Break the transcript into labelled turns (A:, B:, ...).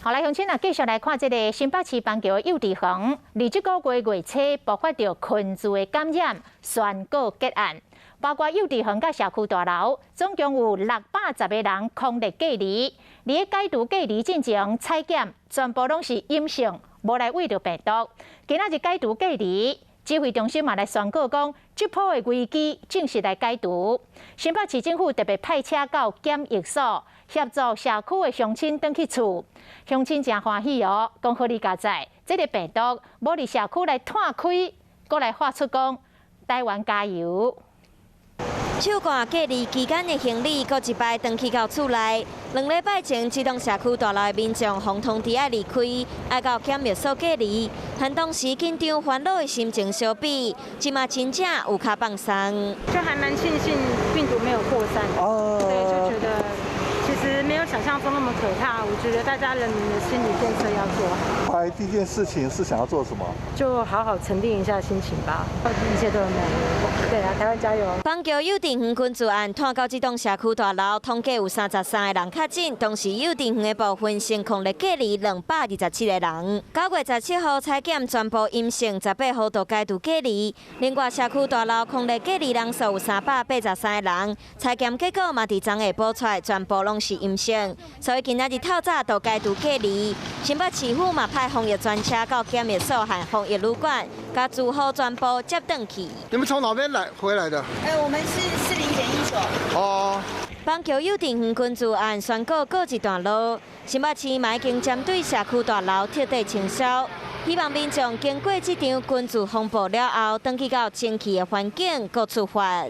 A: 好來，鄉親啊，繼續來看這个新北市板橋幼稚園，佇這个月月初爆發著群聚的感染，宣告結案。包括幼稚園佮社區大樓，總共有610個人匡列隔離。佇咧解除隔離進前採檢，全部攏是陰性，無來驗著病毒。今仔日解除隔離，指揮中心嘛來宣告講，這波的危機正式來解除。新北市政府特別派車到檢疫所，協助社區的鄉親轉去厝。鄉親誠歡喜哦，講好佳哉，這个病毒無佇社區來湠開，閣來發出講台灣加油。
B: 手掛隔離期間的行李，閣一擺轉去到厝內。2禮拜前，這棟社區大樓的民眾予通知愛離開，愛到檢疫所隔離。和當時緊張煩惱的心情相比，這馬真正有較放鬆。
C: 就還蠻慶幸病毒沒有擴散，哦，對，就覺得其實沒有想象中那麼可怕。我覺得大家人民的心理建設要做好。
D: 來第一件事情是想要做什麼？
C: 就好好沉澱一下心情吧，一切都很美。對啊，台灣加油！
B: 板橋幼稚園群聚案，湠到這棟社區大樓，統計有33個人確診，同時幼稚園的部分先匡列隔離227個人。9月17號採檢全部陰性，18號就解除隔離。另外社區大樓匡列隔離人數有383個人，採檢結果嘛佇昨下晡出來，全部攏是陰性，所以今仔日透早就解除隔離。新北市府嘛派防疫專車到檢疫所和防疫旅館，共住戶全部接轉去。
E: 你們從哪邊來回來的？
F: 哎，我們是士林檢疫所。
E: 哦。
B: 板橋幼稚園群聚案宣告告一段落，新北市嘛已經針對社區大樓徹底清消，希望民眾經過這場群聚風暴了後，轉去到清氣的環境，閣出發。